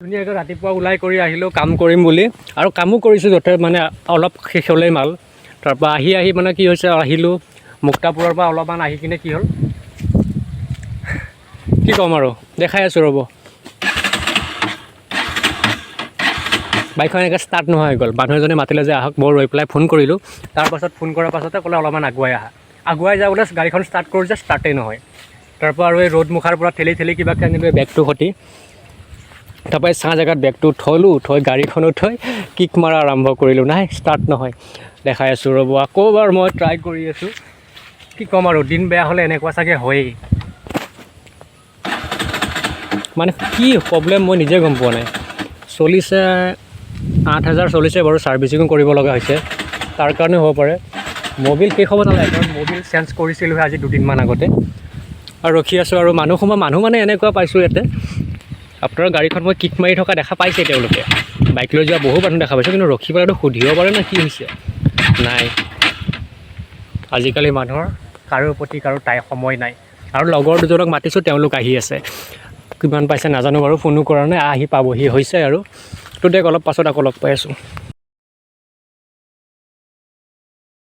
ধুনীয়াকৈ ৰাতিপুৱা ওলাই কৰি আহিলোঁ কাম কৰিম বুলি, আৰু কামো কৰিছোঁ য'তে মানে অলপ শেষ হ'লেই মাল। তাৰপৰা আহি আহি মানে কি হৈছে, আহিলোঁ মুক্তাপুৰৰ পৰা অলপমান আহি কিনে কি হ'ল কি ক'ম আৰু, দেখাই আছোঁ ৰ'ব। বাইকখন এনেকৈ ষ্টাৰ্ট নোহোৱা হৈ গ'ল। মানুহ এজনে মাতিলে যে আহক, মই ৰৈ পেলাই ফোন কৰিলোঁ। তাৰপাছত ফোন কৰাৰ পাছতে ক'লে অলপমান আগুৱাই আহা। আগুৱাই যাবলৈ গাড়ীখন ষ্টাৰ্ট কৰোঁ যে ষ্টাৰ্টেই নহয়। তাৰপৰা আৰু এই ৰ'দ মুখাৰ পৰা ঠেলি ঠেলি কিবাকৈ আনিলোঁ বেগটো সতি। তাৰপৰা এই ছাঁ জেগাত বেগটো থলোঁ, থৈ গাড়ীখনো থৈ কিক মাৰা আৰম্ভ কৰিলোঁ। নাই, ষ্টাৰ্ট নহয়। দেখাই আছোঁ ৰ'ব, আকৌ এবাৰ মই ট্ৰাই কৰি আছোঁ। কি ক'ম আৰু, দিন বেয়া হ'লে এনেকুৱা চাগে হয়েই। মানে কি প্ৰব্লেম মই নিজে গম পোৱা নাই। চলিছে 8000 চলিছে বাৰু, ছাৰ্ভিচিঙো কৰিব লগা হৈছে, তাৰ কাৰণে হ'ব পাৰে। মবিল শেষ হ'ব নালাগে, কাৰণ মবিল চেঞ্জ কৰিছিলোঁহে আজি দুদিনমান আগতে। আৰু ৰখি আছোঁ আৰু মানুহ সোমোৱা মানুহ মানে এনেকুৱা পাইছোঁ ইয়াতে। আপোনাৰ গাড়ীখন মই কিক মাৰি থকা দেখা পাইছে তেওঁলোকে, বাইক লৈ যোৱা বহু মানুহ দেখা পাইছোঁ, কিন্তু ৰখি পেলাইতো সুধিব পাৰে ন কি হৈছে। নাই, আজিকালি মানুহৰ কাৰো প্ৰতি কাৰো সময় নাই। আৰু লগৰ দুজনক মাতিছোঁ, তেওঁলোক আহি আছে, কিমান পাইছে নাজানো বাৰু, ফোনো কৰা নাই, আহি পাবহি হৈছে আৰু। তো দিয়ক, অলপ পাছত আকৌ লগ পাই আছোঁ।